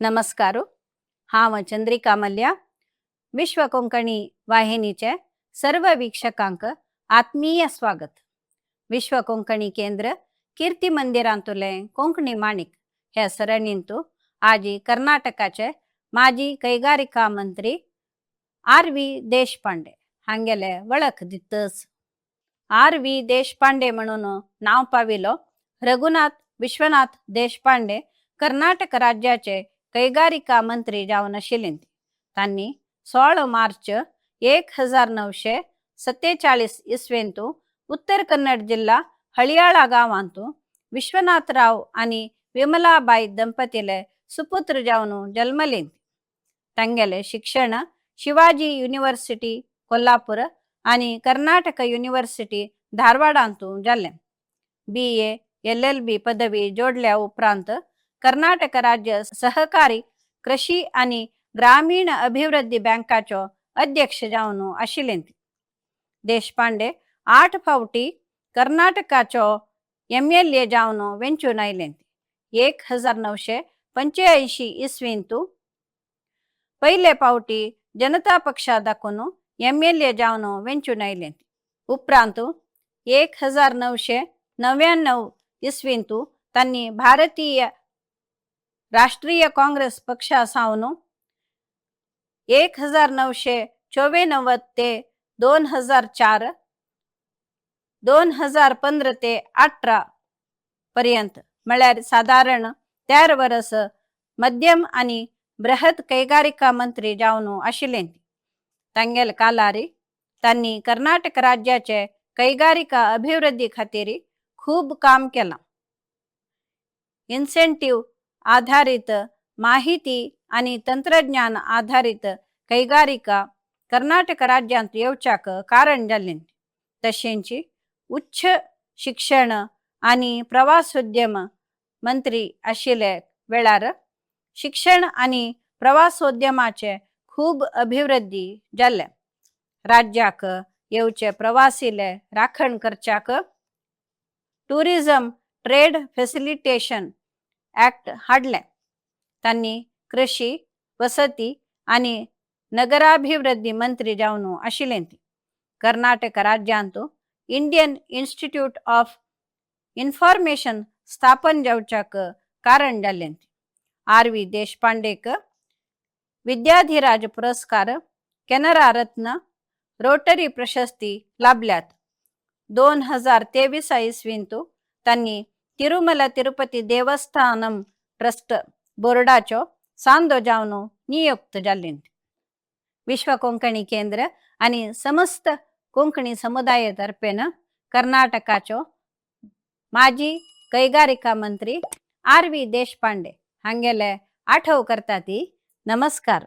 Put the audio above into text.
नमस्कार. हांव चंद्रिका मल्या. विश्व कोंकणी वाहिनीचे सर्व वीक्षकांक आत्मीय स्वागत. विश्व कोंकणी केंद्र कीर्ती मंदिरांतुले कोंकणी माणिक ह्या सरणींतु आजी कर्नाटकाचे माजी कैगारिका मंत्री आर व्ही देशपांडे हांगेले वळख दितच. आर व्ही देशपांडे म्हणून नांव पाविलो रघुनाथ विश्वनाथ देशपांडे कर्नाटक राज्याचे ಕೈಗಾರಿಕಾ ಮಂತ್ರಿ जावन आशिल्ले. तांणी 16 मार्च 1947 इस्वेंतु उत्तर कन्नड जिल्हा हಳಿयाळा गांवांतु विश्वनाथराव आनी विमलाबाई ದಂಪತಿಲೆ ಸುಪುತ್ರ जावन जल्मले. तांगेले शिक्षण शिवाजी युनिव्हर्सिटी कोल्हापूर आनी कर्नाटक युनिव्हर्सिटी धारवाडांतु जालें. बी.ए. एल.एल.बी. पदवी जोडल्या उपरांत कर्नाटक राज्य सहकारी कृषी आनी ग्रामीण अभिवृद्धी बँकाचो अध्यक्ष जावन आशिल्ले. देशपांडे 8 फावटी कर्नाटकाचो एम.एल.ए. जावन वेंचून आयले. 1985 इस्वींतु पयले फावटी जनता पक्षा दाखोवन एम.एल.ए. जावन वेंचून आयले. उपरांत 1999 इस्वींतु तांणी भारतीय राष्ट्रीय काँग्रेस पक्षा सावन 1994 ते 2004, 2015 ते 18 पर्यंत, म्हळ्यार सादारण 13 वर्स मध्यम आनी बृहत ಕೈಗಾರಿಕಾ मंत्री जावन आशिल्ले. तांगेले कालारी तांणी कर्नाटक राज्याचे ಕೈಗಾರಿಕಾ अभिवृद्धी खातीर खूब काम केलां. इन्सेंटिव्ह आधारित माहिती आनी तंत्रज्ञान आधारित ಕೈಗಾರಿಕಾ कर्नाटक राज्यांत येवच्याक कारण जाल्लें. तशेंच उच्च शिक्षण आनी प्रवासोद्यम मंत्री आशिल्ले वेळार शिक्षण आनी प्रवासोद्यमाचे खूब अभिवृद्धी जाल्लें. राज्याक येवचे प्रवासीले राखण करच्याक टुरिझम ट्रेड फेसिलिटेशन ऍक्ट हाडलें. तांणी कृषी, वसती आनी नगराभिवृद्धी मंत्री जावन आशिल्ले. कर्नाटक राज्यांत इंडियन इन्स्टिट्यूट ऑफ इन्फॉर्मेशन स्थापन जावच्याक कारण जाल्लें. आर व्ही देशपांडेक विद्याधिराज पुरस्कार, केनरा रत्न, रोटरी प्रशस्ती लाभल्यात. 2023 इस्वींतु तांणी तिरुमला तिरुपती देवस्थानम ट्रस्ट बोर्डाचो सांदो जावन नियुक्त जाल्ले. विश्व कोंकणी केंद्र आनी समस्त कोंकणी समुदाय तर्फेन कर्नाटकाचो माजी ಕೈಗಾರಿಕಾ मंत्री आर व्ही देशपांडे हांगेले आठव करता ती. नमस्कार.